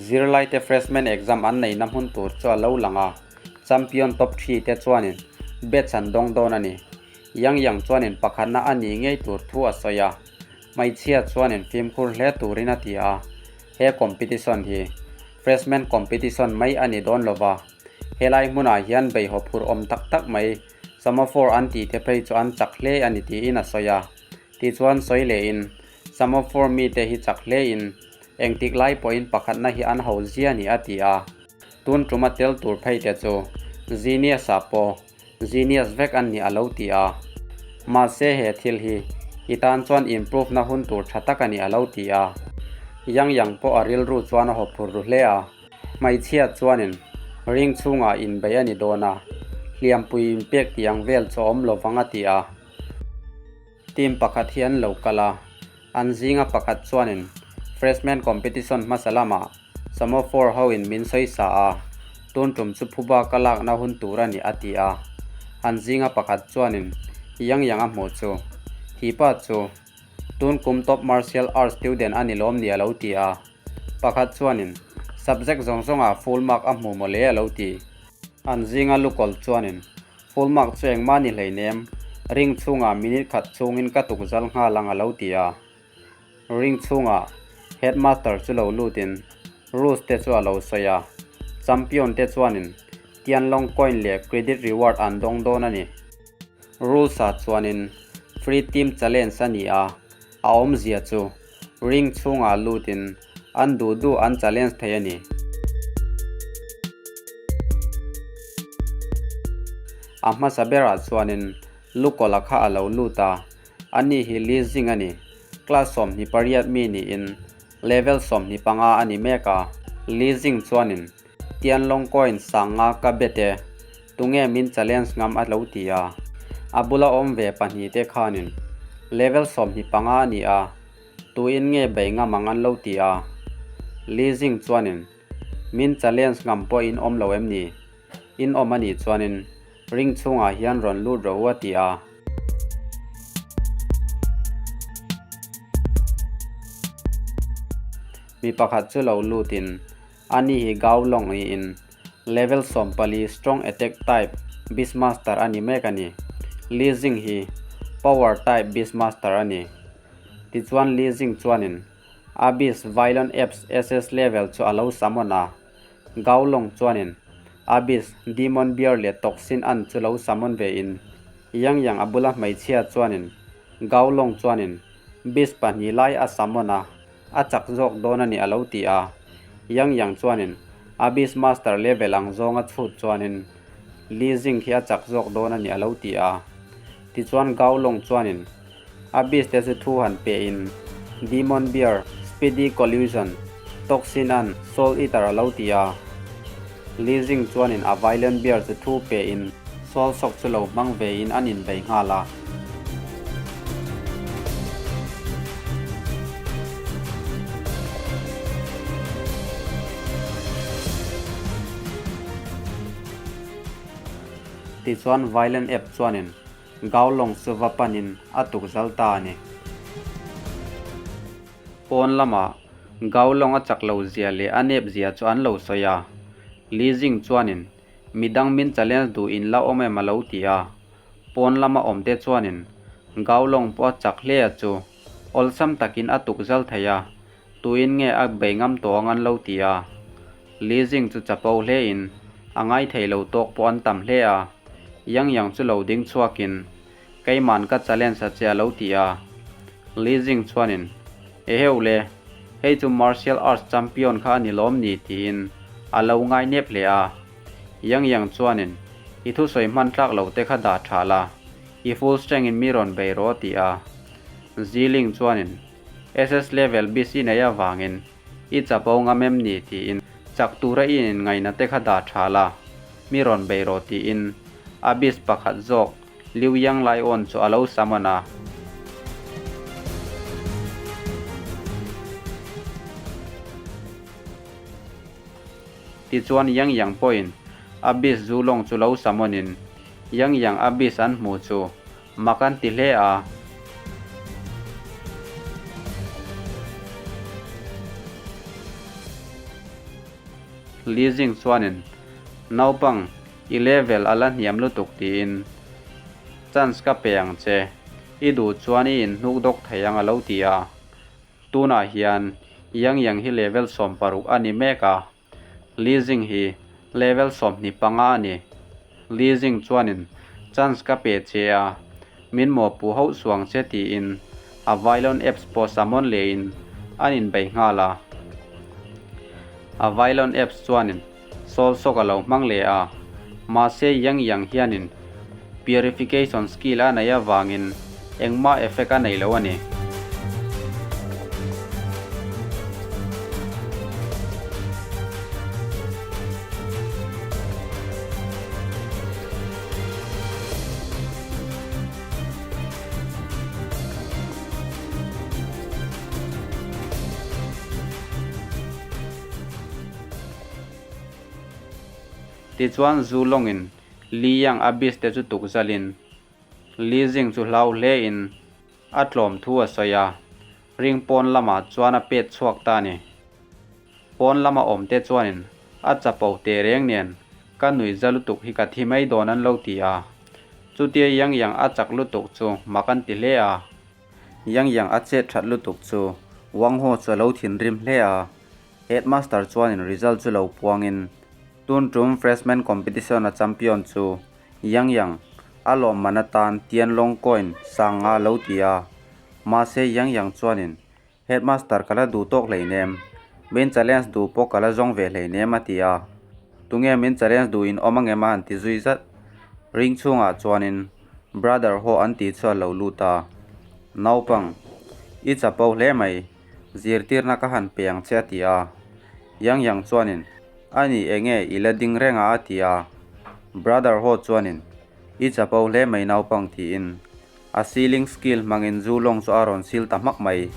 Zirlaite Freshman exam an neihna hmun tur chu a lo lang a, champion top thite chuanin badge an dawng dawn a ni. Yang Yang chuanin pakhatna a nih ngei tur thu a sawi a, hmeichhia chuanin fimkhur hle turin a ti a. He competition hi Freshman competition mai a ni dawn lova, helai hmunah hian beihaw phur awm tak tak mai Semaphore an tih te phei chu an chak hle a ni tiin a sawi a. Tichuan sawi lehin Semaphore mite hi chak hlein engtik lai pawhin pakhatna hi an ho zia ni a ti a. Tun tuma tel tur phei te chu Genius-ah pawh Genius vek an ni a lo ti a. Mahse he thil hi i tan chuan improve na hun tur tha tak a ni a lo ti a. Yang Yang pawh a rilru chuan a haw phur ru hle a. Hmeichhia chuanin ring chhungah inbei a ni dawn a, hliampui inpek tih ang vel chu a awm lo vang a ti a. Team pakhat hi an lo kal a, an zinga pakhat chuanin Freshman competition hmasa lamah Samophor hoin min sawi sa a, tun tum chu phuba ka lakna hun tur a ni a ti a. An zinga pakhat chuanin Yang Yang a hmuh chu, Hipa chu tun kum top martial arts student a ni lawm ni a lo ti a. Pakhat chuanin subject zawng zawngah full mark a hmu mawle a lo ti. An zinga lukawl chuanin Full mark chu engmah ni hleinem, ring chhungah minute khat chhungin ka tuk zal nghal ang a lo ti a. Ring chhungah headmaster chu lo lutin rules te chu a lo sawi a, champion te chuanin Tianlong coin leh credit reward an dawng dawn a ni. Rules ah chuanin free team challenge a ni a, a awmzia chu ring chhungah lutin an duh duh an challenge thei a ni. A hmasa berah chuanin Lukola kha a lo lut a, ani hi Lizing a ni. Class 28 mi niin level 25 a ni mek a. Lizing chuanin Tianlong coin sanga ka bet e, tunge min challenge ngam a lo ti a. A bula awm ve pahnihte khanin level 25 a ni a, tuin nge bei ngam ang an lo ti a. Lizing chuanin min challenge ngam pawh in awm lo em ni? In awm a nih chuanin ring chhungah hian rawn lut rawh u a ti a. Mi pakhat chu lo lutin ani hi Gao Long niin level 14 strong attack type beastmaster a ni mek a ni. Li Jing hi power type beastmaster a ni. Tichuan Li Jing chuanin a beast Violent Apes SS level chu a lo summon a. Gao Long chuanin Abyss, Demon Bear leh Toxin Ant chu lo summon ve in, Yang Yang a bula hmeichhia chuanin Gao Long chuanin Beast pahnih lai a summon a, a chak zawk dawn a ni a lo ti a. Yang Yang chuanin Abyss Master level ang zawnga chhut chuanin Li Jing khi a chak zawk dawn a ni a lo ti a. Tichuan Gao Long chuanin Abyss te chu thu han pe in Demon Bear, Speedy Collision, Toxin Ant, Soul Eater a lo ti a. Li Jing chuanin a Violent Bear chu thu pe in Soul Shock chu lo hmang ve in an inbei nghal a. Tichuan Violent App chuanin Gao lawng chu va panin a tuk zal ta a ni. Pawn lamah Gao lawng a chak lo zia leh a nep zia chu an lo sawi a. Li Jing chuanin midang min challenge duh in la awm em a lo ti a. Pawn lama awmte chuanin Gao lawng pawh a chak hle a chu awlsam takin a tuk zal thei a, tuin nge a bei ngam tawh ang an lo ti a. Li Jing chu chapo hlein a ngaithei lo tawk pawh an tam hle a, Yang Yang chu lo ding chhuakin Keiman ka challenge a che a lo ti a. Li Jing chuanin Eheu le, hei chu martial arts champion kha a ni lawm ni tiin a lo ngai nep hle a. Yang Yang chuanin I thusawi hman tlak lo te kha dah tha la, i full strength in mi rawn bei rawh a ti a. Ziling chuanin SS level BC nei avangin I chapo ngam em ni tiin chak tura i inngaihna te kha dah tha la, mi rawn bei rawh tiin Abyss pakhat zawk Liu Yang Lai Awn chu a lo summon a. Tichuan Yang Yang pawhin Abyss Zulong chu lo summon in Yang Yang Abyss an hmuh chu Mak an ti hle a. Li Jing chuanin, Naupang, i level a la hniam lutuk tiin chance ka pe ang che, i duh chuan i inhnuk dawk thei ang a lo ti a. Tunah hian Yang Yang hi level 16 a ni mek a, Li Jing hi level 25 a ni. Li Jing chuanin chance ka pe che a, min mawhpuh hauh suang che tiin a Vylon Apps pawh summon lehin an inbei nghal a. A Vylon Apps chuanin Soul Shock a lo hmang leh a, mahse Yang Yang hianin Purification skill a neih avangin engmah effect a nei lo a ni. Tichuan zu lawngin Li Yang a bis te chu tuk zalin Li Jing chu hlau hlein a tlawm thu a sawi a, ring pawn lamah chuan a pet chhuak ta a ni. Pawn lama awm te chuanin a chapo teh reng nen ka nuih za lutuk hi ka thi mai dawn an lo ti a. Chutia Yang Yang a chak lutuk chu mak an ti hle a. Yang Yang a chet that lutuk chu Wang Ho chu a lo thinrim hle a. Headmaster chuanin result chu lo puangin tun tum freshman competition a champion chu Yang Yang a lawmman atan Tianlong coin sang nga lo ti a. Mahse Yang Yang chuanin Headmaster ka la duh tawk hleinem, min challenge duh pawh ka la zawng ve hleinem a ti a. Tunge min challenge duh in awm angem a han ti zui zat. Ring chhungah chuanin Brother ho an tih chu a lo lut a. Naupang, i chapo hle mai, zirtirna ka han pe ang che a ti a. Yang Yang chuanin, Ani enge i la ding reng a a ti a. Brother ho chuanin, I chapo hle mai naupang tiin A sealing skill hmangin zu lawng chu a rawn seal ta hmak mai.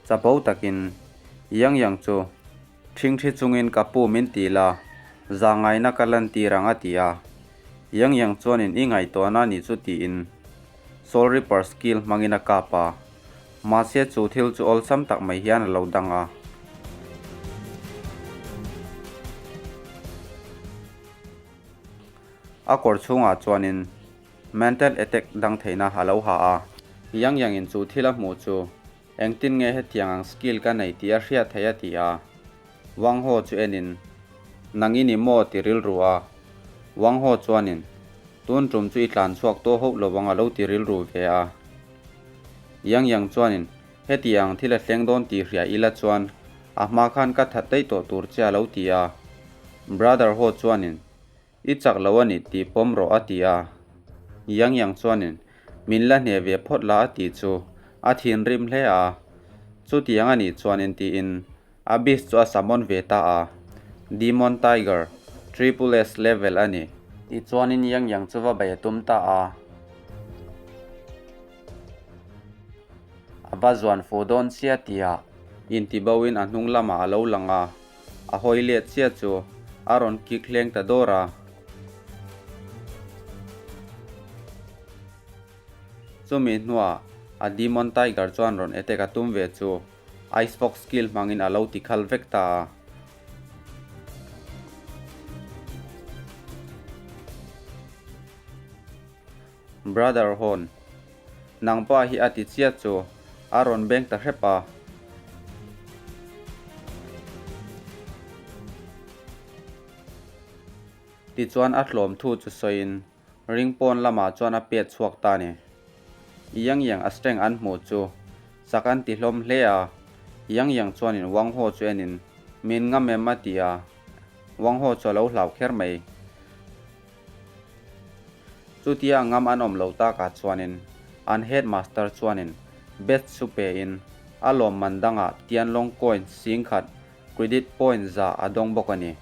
Chapo takin Yang Yang chu ṭhingṭhi chungin ka pu min ti la, zahngaina ka lantir ang a ti a. Yang Yang chuanin i ngaihtuahna a nih chu tiin Soul Reaper skill hmangin a kap a. Mahse chu thil chu awlsam tak mai hian a lo dang a. A kawr chhungah chuanin mental attack dang theihna a lo ha a. Yang Yang-in chu thil a hmuh chu engtin nge hetiang ang skill ka nei tih a hriat theih a ti a. Wang Ho chu enin, Nang i ni maw ti rilru a. Wang Ho chuanin, Tun tum chu i tlan chhuak tawh hauh lo ang a lo ti rilru ve a. Yang Yang chuanin, Heti ang thil a thleng dawn tih hria ila chuan a hma khan ka that daih tawh tur che a lo ti a. Brother Ho chuanin, I chak lo a ni tih pawm rawh a ti a. Yang Yang chuanin, Min la hneh ve phawt la a tih chu a thinrim hle a. Chutiang a nih chuanin tiin a beast chu a summon ve ta a. Demon Tiger, Triple S level a ni. Tichuanin Yang Yang chu va bei a tum ta a. A va zuan fu dawn chiah tihah intibo-in a hnung lamah a lo lang a, a hawi let chiah chu a rawn kik hleng ta dawr a. Chumi hnuah a Demon Tiger chuan rawn attack a tum ve chu Ice Fox skill hmangin a lo tikhal vek ta a. Brother Horn, nang pa hi a ti chiah chu a rawn beng ta hrep a. Tichuan a hlawm thu chu sawiin ring pawn lamah chuan a pet chhuak ta a ni. Yang Yang a strength an hmuh chu chak an ti hlawm hle a, Yang Yang chuanin Wang Ho chu enin min ngam em a ti a, Wang Ho chu a lo hlau kher mai. Chutia ngam an awm lo takah chuanin an headmaster chuanin best chu pein a lawmman dangah Tianlong coin 10,000 credit point za a dawng bawk a ni.